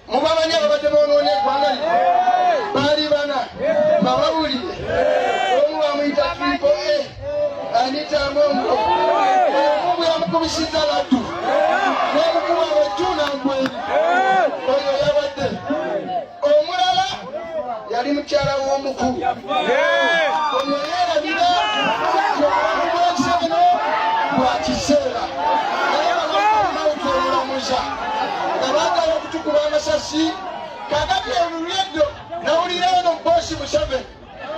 Mubamanyi ababadde bonoona eggwanga lino? Baali bana, mbabawulire. Omu bamuyita Triple A, Anita Amongo. Omu bwe yamukubisizza laddu n'omukuba bwejju n'agweri, oyo yabadde omulala. Yali mukyala w'omukulu oyo. Yeerabira nti obulamu bw'ensi eno bwa kiseera, naye banautwemulamuza nga baagala okutukuba amasasi. Kakati olulweddo nawulira eno bosi Museveni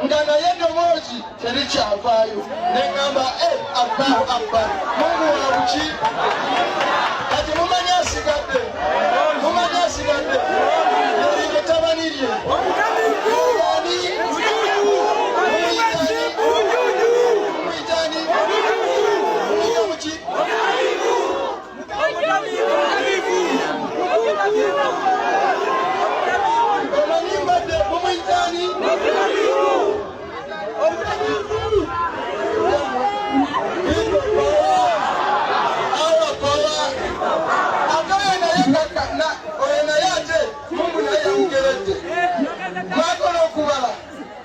nga naye eddoboozi terikyavaayo, neŋŋamba, "E Allahu akbar, Mungu wa buki." Kati mumanyi asigadde, mumanyi asigadde eri mutabani lye yani. Mumuyitani? Mumuyitani? Mumuyita muki? Omanyi mbadde mumuyitani? Awa kola ate oyo naye oyo naye ate Mungu naye yamugeredde. Mwakola okubala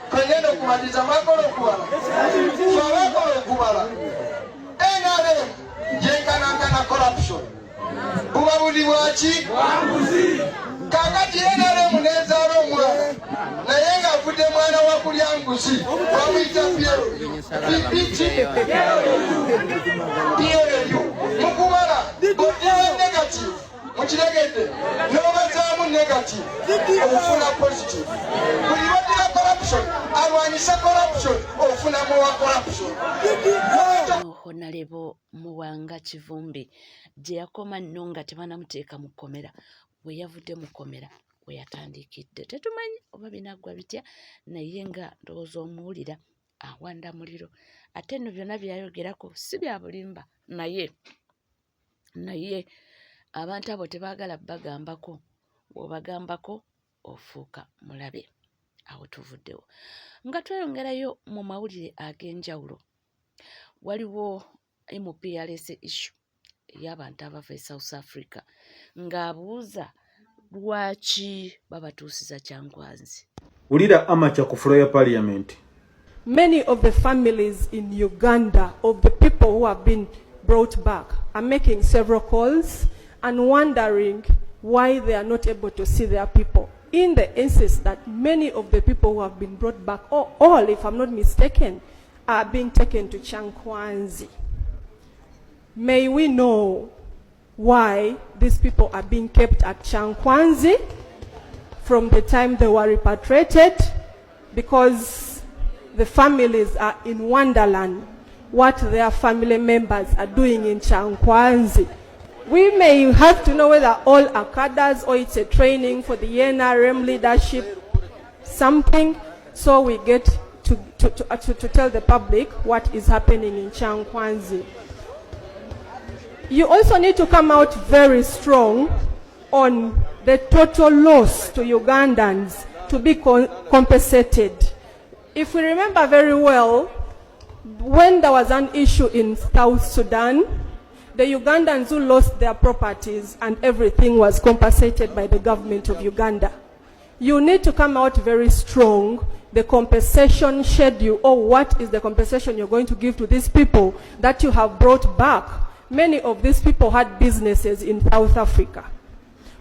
kwengenda okubatiza, mwakola okubala, fe abakola okubala, NRM yenkanankana corruption, buba buli bwaki. Kakati NRM nezaala omwana naye ng'avudde mwana wa kulya nguzi, bamuyita PPT PLU. Mukubala bw'oddira negative, mukiregedde, n'obazaamu negative, ofuna positive. Buli lwoddira corruption, alwanyisa corruption, ofuna muwa corruption. Honorable Muwanga Kivumbi gye yakoma nno nga tebanamuteeka mu kkomera, we yavudde mu kkomera we yatandikidde, tetumanyi oba binaggwa bitya, naye nga ndowooza omuwulira awanda muliro. Ate nno byonna byayogerako si bya bulimba, naye abantu abo tebaagala bagambako, bw'obagambako ofuuka mulabe. Awo tuvuddewo nga tweyongerayo mu mawulire ag'enjawulo. Waliwo MP yaleese issue ey'abantu abava e South Africa ng'abuuza lwaki babatuusiza Kyankwanzi. Wulira amaca ku floor ya parliament. Many of the families in Uganda, of the people who have been brought back, are making several calls and wondering why they are not able to see their people. In the instance that many of the people who have been brought back, or all, if I'm not mistaken, are being taken to Kyankwanzi. May we know why these people are being kept at Kyankwanzi from the time they were repatriated? Because the families are in wonderland what their family members are doing in Kyankwanzi. We may have to know whether all are cadres or it's a training for the NRM leadership, something, so we get to tell the public what is happening in Kyankwanzi. You also need to come out very strong on the total loss to Ugandans to be compensated. If we remember very well, when there was an issue in South Sudan, the Ugandans who lost their properties and everything was compensated by the government of Uganda. You need to come out very strong, the compensation schedule, or what is the compensation you're going to give to these people that you have brought back. Many of these people had businesses in South Africa.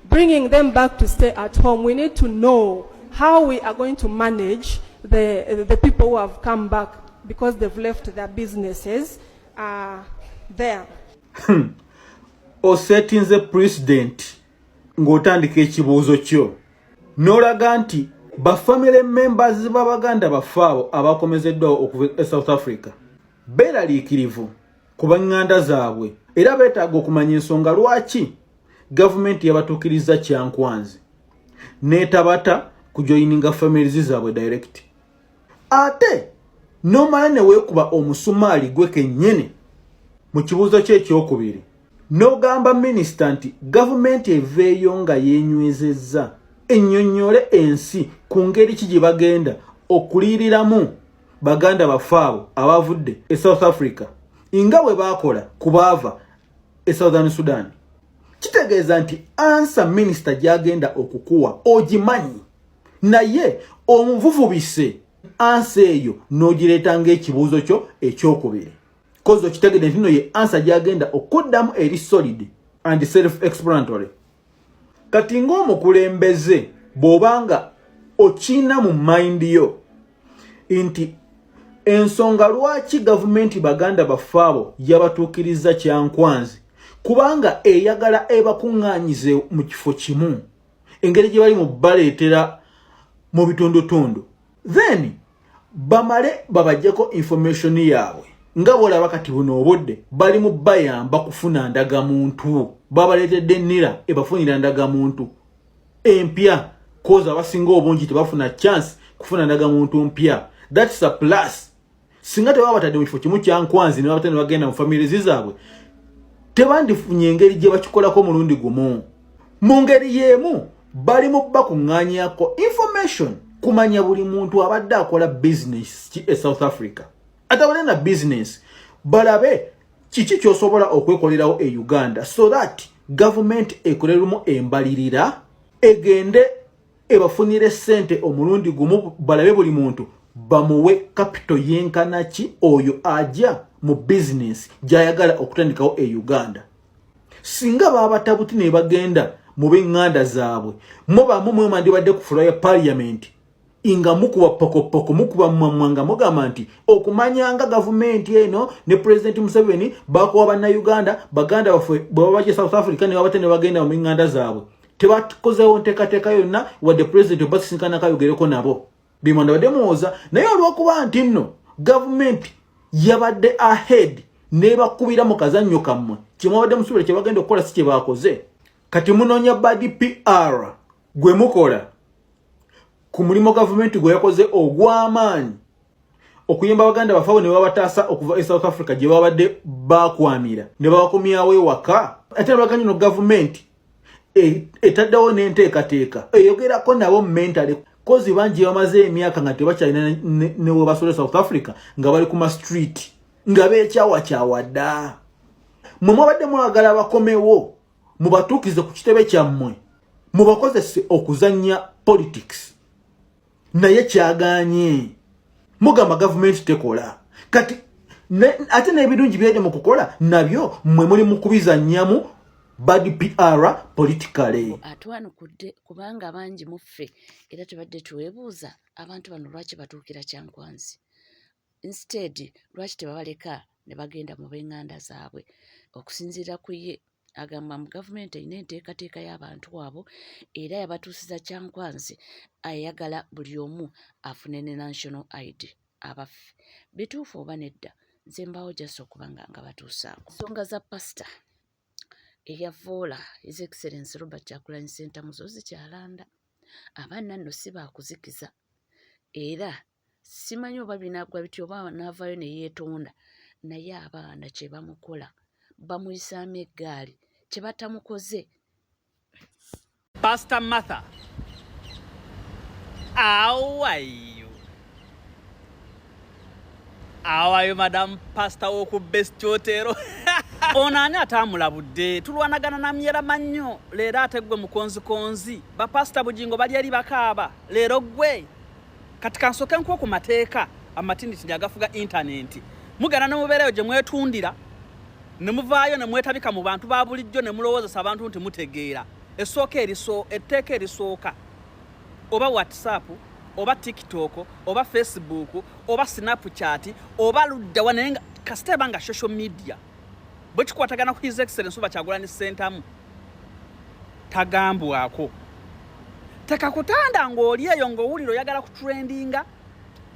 Bringing them back to stay at home, we need to know how we are going to manage the people who have come back because they've left their businesses there. Osetinze precedent ng'otandika ekibuuzo kyo n'olaga nti ba family members b'abaganda baffe abo abakomezeddwawo okuva e South Africa beeraliikirivu ku baŋŋanda zaabwe, era beetaaga okumanya ensonga lwaki gavumenti yabatuukiriza Kyankwanzi n'etabata kujoyininga families zaabwe direct. Ate n'omala ne weekuba omusumaali gwe kennyini mu kibuuzo kye ekyokubiri n'ogamba minisita nti gavumenti eveeyo nga yeenywezezza, ennyonnyole ensi ku ngeri ki gye bagenda okuliiriramu baganda baffe abo abavudde e South Africa nga bwe baakola ku baava e Southern Sudan. Kitegeeza nti answer minisita gy'agenda okukuwa ogimanyi, naye omuvuvubise answer eyo n'ogireeta ng'ekibuuzo kyo ekyokubiri, 'cause okitegedde nti no ye answer gy'agenda okuddamu eri solid and self explanatory. Kati ng'omukulembeze, bw'obanga okiina mu mind yo nti ensonga lwaki gavumenti baganda baffe abo yabatuukiriza Kyankwanzi kubanga eyagala ebakuŋŋaanyize mu kifo kimu, engeri gye bali mu baleetera mu bitundutundu, then bamale babajjeko information yaabwe, nga bwolaba kati buno obudde bali mu bayamba kufuna ndagamuntu, babaleetedde NIRA ebafunira ndagamuntu empya, 'cause abasinga obungi tebafuna chance kufuna ndagamuntu mpya. That's a plus. Singa tebabatadde mu kifo kimu Kyankwanzi ne babata ne bagenda mu families zaabwe, tebandifunye engeri gye bakikolako mulundi gumu. Mu ngeri y'emu bali mu bakuŋŋaanyako information kumanya buli muntu abadde akola business ki e South Africa, atabadde na business, balabe kiki kyosobola okwekolerawo e Uganda, so that government ekolerumu embalirira, egende ebafunire sente omulundi gumu, balabe buli muntu bamuwe capital yenkana ki oyo ajja mu bizinesi gy'ayagala okutandikawo e Uganda. Singa babatabuti ne bagenda mu b'eŋŋanda zaabwe, mubamu mwemandibadde ku floor ya parliament nga mukuba pokopoko, mukuba mmwammwa, nga mugamba nti okumanyanga gavumenti eno ne Pulezidenti Museveni bakuwa Bannayuganda baganda baffe bwe baba bajja South Africa ne babate ne bagenda mu ŋŋanda zaabwe, tebakozeewo nteekateeka yonna wadde pulezidenti obasisinkanako ayogereko nabo. Bimwanda badde muwoza, naye olw'okuba nti nno gavumenti yabadde ahead nebakubira mu kazannyo kammwe, kyemwabadde musuubira kye bagenda okukola si kye bakoze. Kati munoonya bad PR gwe mukola ku mulimu gavumenti gwe yakoze ogw'amaanyi okuyamba baganda baffe abo ne babataasa okuva e South Africa gye babadde bakwamira ne babakomyawo ewaka, ate nebaganye no gavumenti etaddewo n'enteekateeka eyogerako nabo mentally, 'cause bangi bamaze emyaka nga tebakyalina ne we basula South Africa, nga bali ku ma street nga beekyawakyawa dda. Mwe mwabadde mwagala bakomewo mubatuukize ku kitebe kyammwe, mubakozese okuzannya politics, naye kyaganye. Mugamba gavumenti tekola. Kati ate n'ebirungi byeri mu kukola nabyo mmwe muli mu kubizannyamu bad PR politically. Atwanukudde, kubanga bangi mu ffe era tubadde twebuuza abantu bano lwaki batuukira Kyankwanzi instead, lwaki tebabaleka ne bagenda mu b'eŋŋanda zaabwe. Okusinziira ku ye, agamba mu gavumenti erina enteekateeka y'abantu abo era yabatuusiza Kyankwanzi, ayagala buli omu afune ne national ID. Abaffe, bituufu oba nedda? Nze mbaawo jassa okuba nga batuusaako ensonga za pasita eyavoola His Excellence Robert Kyagulanyi Ssentamu zo zikyalanda. Abaana nno si baakuzikiza, era simanyi oba binaggwa bitya oba n'avaayo ne yeetonda, naye abaana kye bamukola, bamuyisaamu eggaali kye batamukoze. Pastor Martha, how are you? How are you, Madam Pastor w'oku Best Hotel? Ono ani ataamulabudde? Tulwanagana na myera mannyo leero, ate ggwe mukonzikonzi. Bapasita Bugingo bali eri bakaaba leero ggwe. Kati kansooke nkuwa ku mateeka amatinitini agafuga intanenti. Mugenda ne mubeerayo gye mwetundira ne muvaayo ne mwetabika mu bantu ba bulijjo ne mulowoozesa abantu nti mutegeera. Esooka eriso etteeka erisooka, oba WhatsApp oba TikTok oba Facebook oba Snapchat oba luddawa, naye nga kasita eba nga social media bwe kikwatagana ku His Excellence oba Kyagulanyi Ssentamu, tagambwako. Tekakutanda ng'oli eyo ng'owulira oyagala kutrendinga,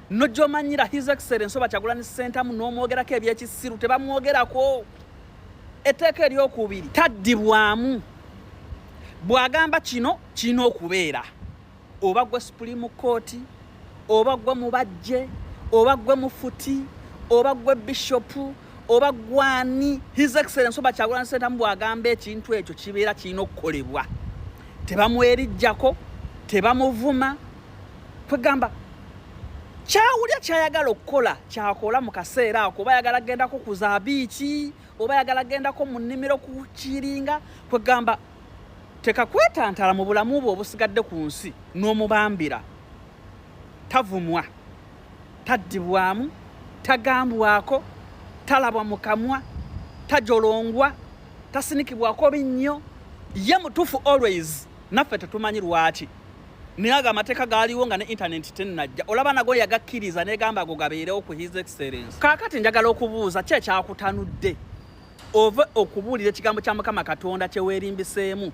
nojomanyira His Excellence oba Kyagulanyi Ssentamu n'omwogerako ebyekisiru. Tebamwogerako. Etteeka eryokubiri, taddibwamu. Bw'agamba kino kirina okubeera, oba gwe Supreme Court, oba gwe mubajje, oba gwe mufuti, oba gwe bishopu, oba gwani, His Excellence oba Kyagulanyi Ssentamu bw'agamba ekintu ekyo kibeera kirina okukolebwa. Tebamwerijjako, tebamuvuma. Kwegamba kyawulya kyayagala okukola kyakola mu kaseera ako, oba ayagala gendako ku zabiiki, oba ayagala gendako mu nnimiro kukiringa. Kwegamba Tekakwetantala mu bulamu bwe obusigadde ku nsi n'omubambira. Tavumwa, taddibwamu, tagambwako, talabwa mu kamwa, tajolongwa, tasinikibwako binnyo. Ye mutuufu always, naffe tetumanyi lwaki. Naye ago amateeka gaaliwo nga ne internet tennajja. Olaba nago yagakkiriza negamba ago gabeerewo ku His Excellence. Kaakati njagala okubuuza, ki ekyakutanudde ove okubuulira ekigambo kya Mukama Katonda kye weerimbiseemu?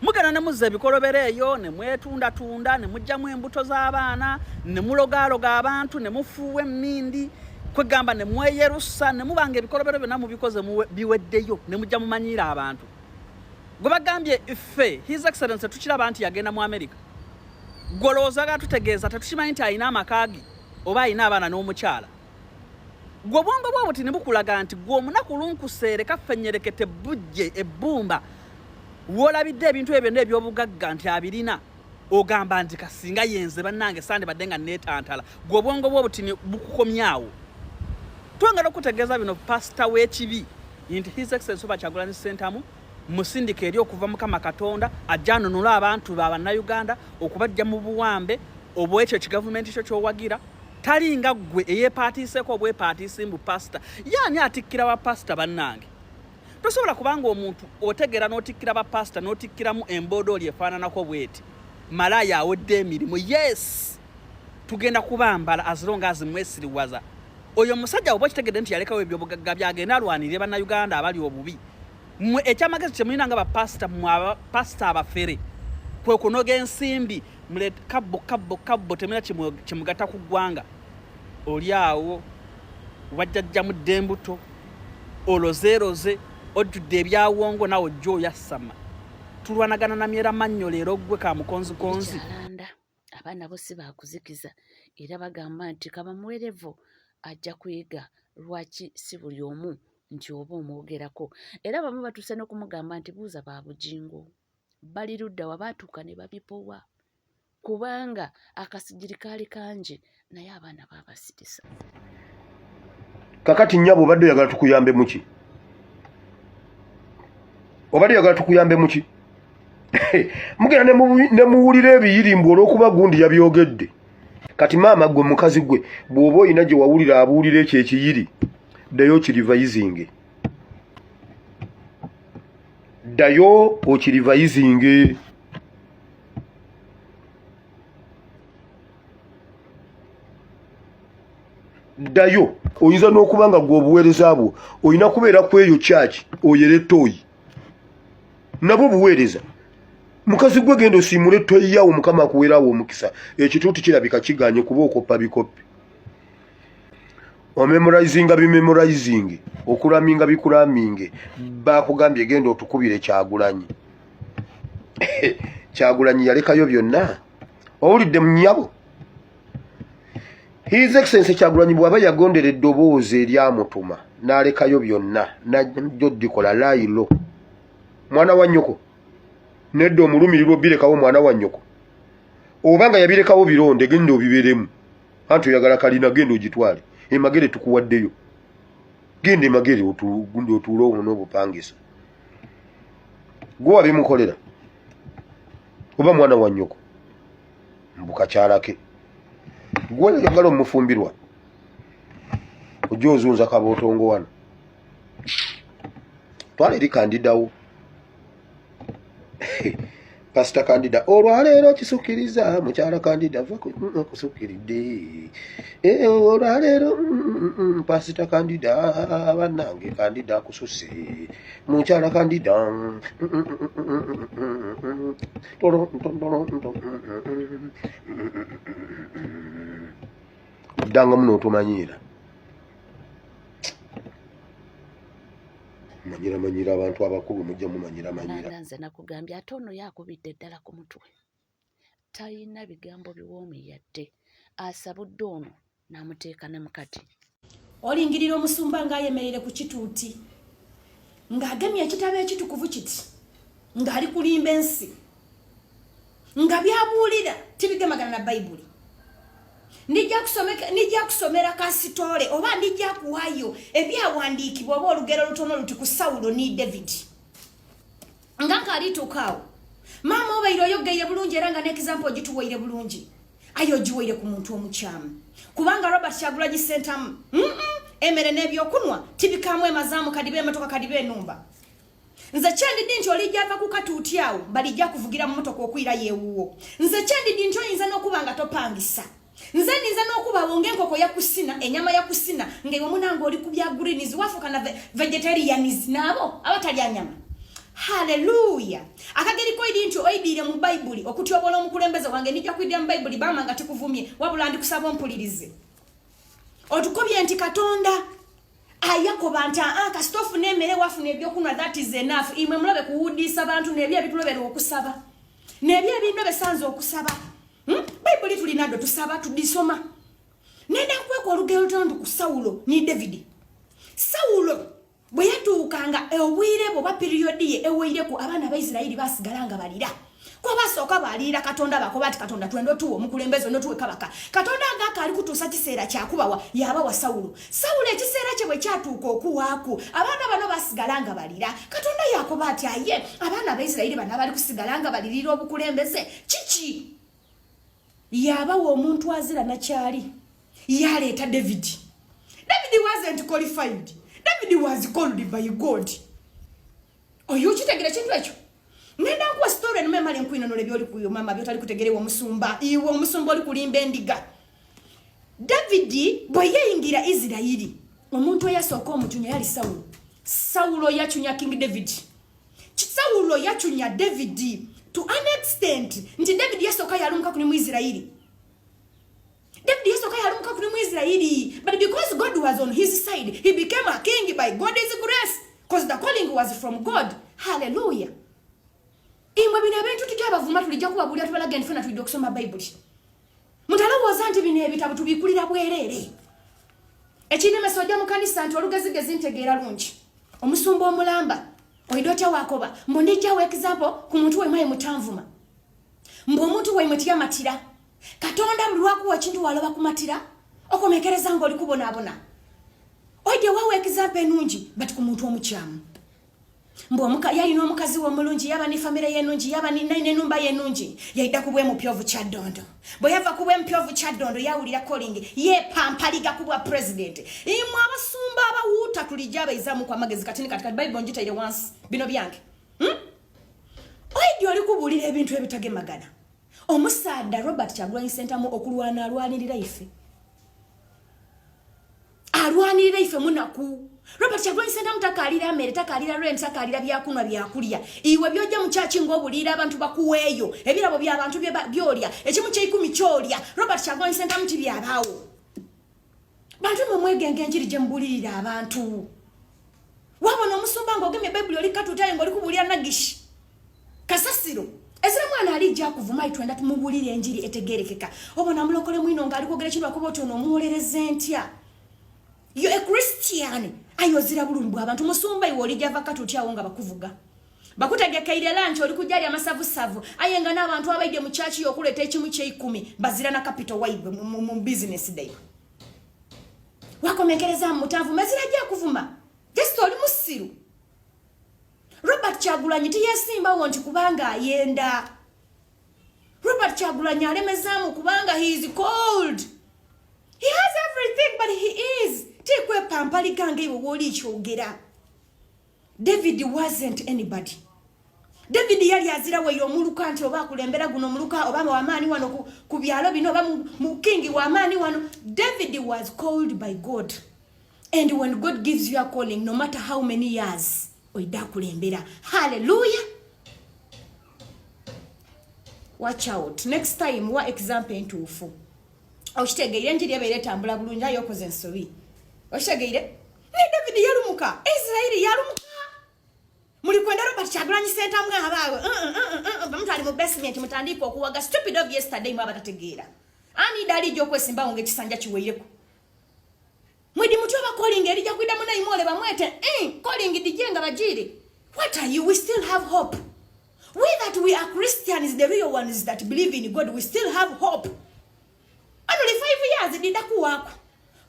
Mugenda ne muzza ebikolobero eyo, ne mwetundatunda, ne muggyamu embuto z'abaana, ne mulogaaloga abantu, ne mufuuwa emmindi, kwegamba ne mweyerusa, ne muba nga ebikolobero byonna mubikoze biweddeyo, ne mujja mumanyiira abantu. Gwe bagambye ffe His Excellency tukiraba nti yagenda mu America. Gwe olowooza oyagala tutegeeza tetukimanyi nti alina amaka ge oba alina abaana n'omukyala? Gwe obwongo bwo buti ne bukulaga nti gwe omunaku lunkuseere kaffe nnyerekete bbujje ebbumba w'olabidde ebintu ebyo byonna eby'obugagga nti abirina, ogamba nti kasinga yenze bannange sandibadde nga neetantala. Gwe obwongo bwo buti bukukomyawo. Twongera okutegeeza bino pasita w'ekibi nti His Excellency Robert Kyagulanyi Ssentamu musindika eri okuva Mukama Katonda ajja anunule abantu ba Bannayuganda okubaggya mu buwambe obw'ekyo ekigavumenti kyo ky'owagira. Talinga ggwe eyeepaatiiseeko obwepaatiisi mbu pasita. Ye ani atikkira ba pasita bannange? Tosobola kubanga omuntu otegeera n'otikkira ba pasita n'otikkiramu emboodooli efaananako bweti. Malaaya awedde emirimu. Yes! Tugenda kubambala as long as mwesiriwaza. Oyo omusajja oba okitegedde nti yalekawo ebyobugagga bye agende alwanirire Bannayuganda abali obubi. Mmwe ekyamagezi kye mulina nga bapasita, mmwe abapasita abafere kwe kunoga ensimbi mule kabbo kabbo kabbo, temulina kyemugatta ku ggwanga. Oli awo wajjajjamudde embuto, olozeeroze, ojjudde ebyawongo naawe ojja oyassama. Tulwanagana na myera mannyo leero ggwe kamukonzikonzi. Ebikyalanda abaana bo si baakuzikiza era bagamba nti kabamuwerevu ajja kuyiga lwaki si buli omu nti oba omwogerako. Era abamu batuuse n'okumugamba nti buuza ba Bugingo bali ludda wa, baatuuka ne babipowa kubanga akasigiri kaali kangi naye abaana baabasirisa. Kakati nnyabo obadde oyagala tukuyambe muki? Obadde oyagala tukuyambe muki? Mugenda ne muwulira ebiyirimbu olw'okuba gundi yabyogedde. Kati maama gwe mukazi gwe bw'oba olina gye wawulira abuulira ekyo ekiyiri, ddayo okirivayizinge. Ddayo okirivayizinge. Ddayo. Oyinza n'okuba nga gwe obuweereza bwo olina kubeera ku eyo kyaki oyere ettooyi. Nabwo buweereza. Mukazi gwe genda osiimule ettooyi yawo Mukama akuweera awo omukisa. Ekituuti kirabika kigaanye kuba okoppa bikoppe. Omemorizinga bimemorizinge, okulaminga bikulaminge. Baakugambye genda otukubire Kyagulanyi. Kyagulanyi yalekayo byonna. Owulidde nnyabo? His Excellency Kyagulanyi bw'aba yagondera eddoboozi eryamutuma n'alekayo byonna n'ajja oddikola layilo. Mwana wa nnyoko nedda omulumirirwa obirekawo mwana wa nnyoko. Oba nga yabirekawo bironde genda obibeeremu. Anti oyagala kalina genda ogitwale. Emagere tukuwaddeyo. Genda emagere otuule omwo n'obupangisa. Gwe wabimukolera oba mwana wa nnyoko? Mbu kakyala ke. Gwe oyagala omufumbirwa ojja ozunza kabootongo wano. Twala eri kandidawo. Pasita Kandida olwaleero kisukiriza mukyala Kandida va kusukiridde. Olwaleero Pasita Kandida bannange Kandida akususe mukyala Kandida. Oddangamu n'otumanyiira. Manyira manyira abantu abakulu mujja mumanyira manyira. Nanda nze nakugambye ate ono yakubidde ddala ku mutwe. Talina bigambo biwoomu yadde. Asabudde ono n'amuteeka ne mukati. Olingirira omusumba ng'ayemereire ku kituuti ng'agemye ekitabo ekitukuvu kiti ng'ali kulimba ensi nga by'abuulira tibigemagana na Bayibuli. Ndijja kusomera kasitole oba ndijja kuwayo ebyawandiikibwa oba olugero olutono luti ku Sawulo ni David. Nga nkalituuka awo. Maama obaire oyogeire bulungi era nga n'example ogituwaire bulungi, aye ogiwaire ku muntu omukyamu, kubanga Robert Kyagulanyi Ssentamu emere n'ebyokunwa tibikamu emazaamu kadiba emotoka kadiba enumba. Nze kyendidi nti olijja ava ku katuuti awo balijja kuvugira mu motoka okwira yewuwo. Nze kyendidi nti oyinza n'okuba nga topangisa. Nze ninza n'okuba awo ng'enkoko yakusina, enyama yakusina, nga iwe munange oli ku bya greens, wafuuka na vegetarians n'abo abatalya nyama. Haleluya! Akageri koidi nti oidiire mu Bayibuli okutyobola omukulembeze wange, nijja kwidira mu Bayibuli bama nga tikuvumye, wabula ndikusaba ompulirize. Otukobye nti Katonda ayakoba nti aa kasita ofuna emmere wafuna ebyokunwa, that is enough. Imwe mulobe kuwudiisa bantu nebyo ebitulobera okusaba, nebyo ebintu besanze okusaba. Bayibuli tulinaddo, tusaba, tudisoma. Nenda nkweka olugero lutono ku Sawulo ni Davidi. Sawulo bwe yatuukanga obwire bwe oba period ye eweireku, abaana ba Isirayiri basigala nga balira. Kuba basooka baliira Katonda, bakoba nti Katonda twenda otuwa omukulembeze, onotuwe kabaka. Katonda agaaka ali kutuusa kiseera kyakubawa, yabawa Sawulo. Sawulo ekiseera kye bwe kyatuuka okuwaaku, abaana bano basigala nga balira. Katonda yakoba ati aye abaana ba Isirayiri bano abali kusigala nga balirira obukulembeze kiki? Yabawa omuntu azira nakyali, yaleeta David. David wasn't qualified. David was called by God. Oyo okitegeera ekintu ekyo? Ngenda nkuwa story enume emala enkwinonola ebyoli kuyo mama byotali kutegerewa. Omusumba, iwe omusumba oli kulimba endiga. Davidi bwe yeyingira Isirayiri, omuntu eyasooka omucunya yali Sawulo. Sawulo yacunya King David. Sawulo yacunya David to an extent nti David yasooka yalumuka kuli mu Isirayiri. David yasooka yalumuka kuli mu Isirayiri, but because God was on his side, he became a king by God's grace, because the calling was from God. Hallelujah! Imwe bino ebintu tukyabavuma, tulijja kubabuulira, tubalaga nti fena tulidde okusoma Bayibuli. Mutalowooza nti bino ebitabo tubikulira bwereere. Ekinemesa ojja mu kanisa nti olugezigezi ntegeera lungi. Omusumba omulamba oida otya wakoba mbu ndijjawo example ku muntu waimwe mutanvuma, mbu omuntu waimwe tiyamatira Katonda. Buli lwakuwa ekintu waloba kumatira, okomekereza ngaoli kubonaabona. Oidde wawo example enungi, but ku muntu omukyamu. Mbu yalina omukazi we omulungi, yaba ne famire yenungi, yaba nenumba yenungi, yaidda ku bwemupyovu Kyaddondo. Bwe yava ku bwemupyovu Kyaddondo, yawulira calling, yepampaliga ku bwa president. Imwe abasumba abawuuta, tulijja abaizaamu ku amagezi katini kati kati. Bayibuli ngitaire wansi, bino byange, Oidde oli kubuulira ebintu ebitagemagana. Omusaadda Robert Kyagulanyi Sentamu okulwana alwanirira ife, alwanirira ife munaku. Robert Kyagulanyi Sentamu takalira mmere, takalira rent, takalira byakunwa, byakulya. Iwe byojja mu kyaki ngaobuliira abantu bakuweeyo ebirabo byabantu byolya, ekimu kyeikumi kyolya, Robert Kyagulanyi Sentamu tibyabaawo. Bantu mwe mwegenga enjiri gye mubulirira abantu. Wabona omusumba ng'ogemye Bayibuli, oli katuutayo ng'oli kubuulira nagishi kasasiro ezira mwana alijja akuvuma. Itwenda tumubulire enjiri etegerekeka. Obona mulokole mwino ng'ali kwogera ekintu, akuba oti ono omuwolereza entya? Yo a Christian ayozira bulumi bw'abantu. Musumba iwe olijja va katuuti awo nga bakuvuga, bakutegekeire lunch, oli kujali amasavusavu, aye nga n'abantu abaidde mu kyaki y'okuleeta ekimu kyeikumi bazira na capital waibwe mu business day. Wakomekereza mu mutanvu mezira ajja kuvuma, just oli musiru. Robert Kyagulanyi tiyesimbawo nti kubanga ayenda. Robert Kyagulanyi alemezaamu kubanga he is cold. He has everything, but he is tikwepampaliga nga iwe wooli kyogera. David wasn't anybody. David yali azira weyo omuluka nti oba akulembera guno omuluka oba wamaani wano ku byalo bino oba mu king wamaani wano. David was called by God, and when God gives you a calling, no matter how many years, oida akulembera. Hallelujah! Watch out next time, wa example entuufu. Okitegeire? Enjiri ebeera etambula bulungi, aye okoze ensobi. Okitegeire? Ne David yalumuka, Isirairi yalumuka. Muli kwenda Robert Kyagulanyi Sentamu abaawe bamutwali mu basement, mutandike okuwaga stupid of yesterday. Mwe abatategeera, ani daali ijja okwesimbawo ng'ekisanja kiweireko? Mwidi mutyo oba calling erijja kwidda munayimole bamwete calling dijje nga bagiire. What are you? We still have hope. We that we are Christians, the real ones that believe in God, we still have hope. Only 5 years dida kuwaako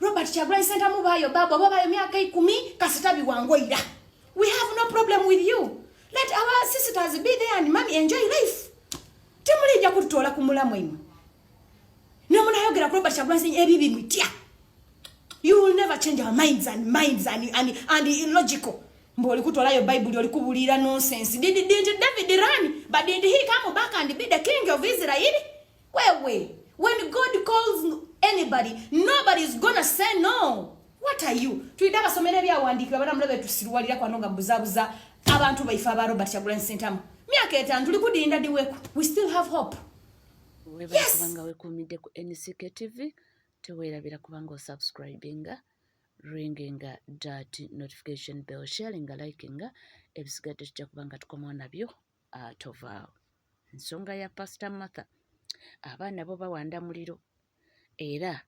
Robert Kyagulanyi Sentamu baayo baba oba bayo myaka 10 kasita biwangoira. We have no problem with you. Let our sisters be there and mommy enjoy life. Kututoola ku mulamwa imwe nemunayogera ku Robert Kyagulanyi ebibi mutya. You will never change our minds and minds and illogical. Mbu oli kutwalayo Bayibuli, oli kubuulira nonsense. Didn't David run? But did he come back and be the king of Israel? Wewe, when God calls anybody, nobody is gonna say no. What are you? Tuyide abasomera ebyawandiikibwa, banamulabe tusiruwalira kwano nga mbuzabuza abantu baife aba Robert Kyagulanyi Ssentamu. Myaka 5 tuli kudirinda diweku. We still have hope. Webale Yes. kubanga wekuumidde ku NCK TV. Teweerabira kubanga osubscribinga, ringinga that notification bell, sharinga, likinga. Ebisigadde tujja kuba nga tukomawo nabyo. Tovaawo. Ensonga ya Pastor Martha, abaana bo bawanda muliro era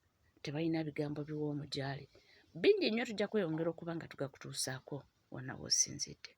tebalina bigambo biwoomu gyali bingi nnyo. Tujja kweyongera okuba nga tugakutuusaako wonna w'osinzidde.